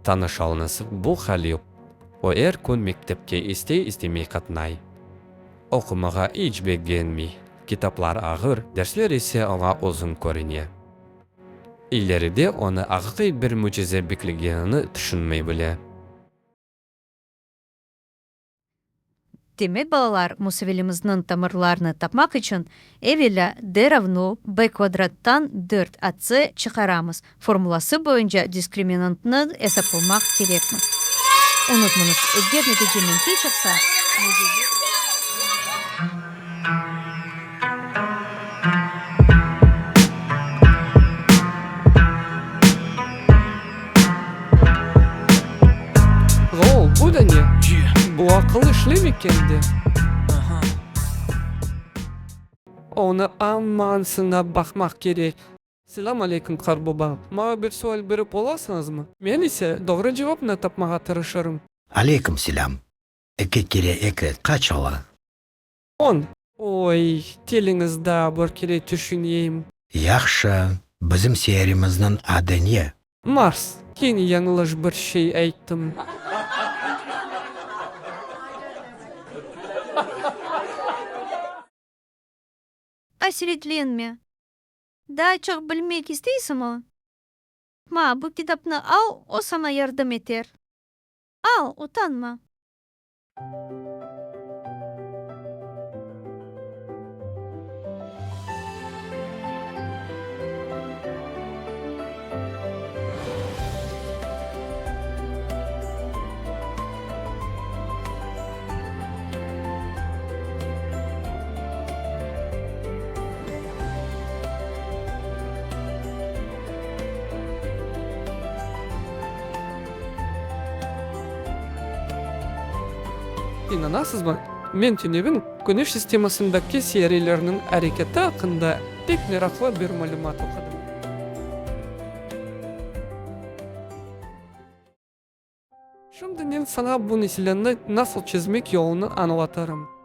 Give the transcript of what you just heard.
Tanış oluñız, bu Halil. O er kün mektepke istey-istemey qatnay. Oqumağa iç begenmey, kitaplar ağır, dersler ise oña uzun körüne. İleride onı aqiqiy bir mücize beklegenini tüşünmey bile. Demek, balalar, musavilimizniñ tamırlarını tapmaq içün, evelâ d ravno b kvadrattan 4ac çıqaramız formulası boyunca diskriminantnı esaplamaq kerekmiz. Unutmañız, eger netice menfiy çıqsa, mücize. Lol, bu da ne? Bu aqıl işley eken de? Onı aman sınap baqmaq kerek. Selâm aleyküm, qartbaba. Maña bir sual berip olasıñızmı? Men ise doğru cevapnı tapmağa tırışırım. Aleyküm selâm. Eki kere eki qaç ola? On. Oy, keliñiz daa bir kere tüşüneyim. Yahşı, bizim seyyaremizniñ adı ne? Mars. Kene yañlış bir şey ayttım. Aseletlenme. Daa çoq bilmek isteysiñmi? Ma, bu kitapnı al, o saña yardım eter. Al, utanma. İnanasızmı, men tünevin Küneş sistemasındaki seyyarelerniñ areketi aqqında pek meraqlı bir malümat oqudım. Şimdi men saña bu meseleni nasıl çezmek yolunı añlatırım.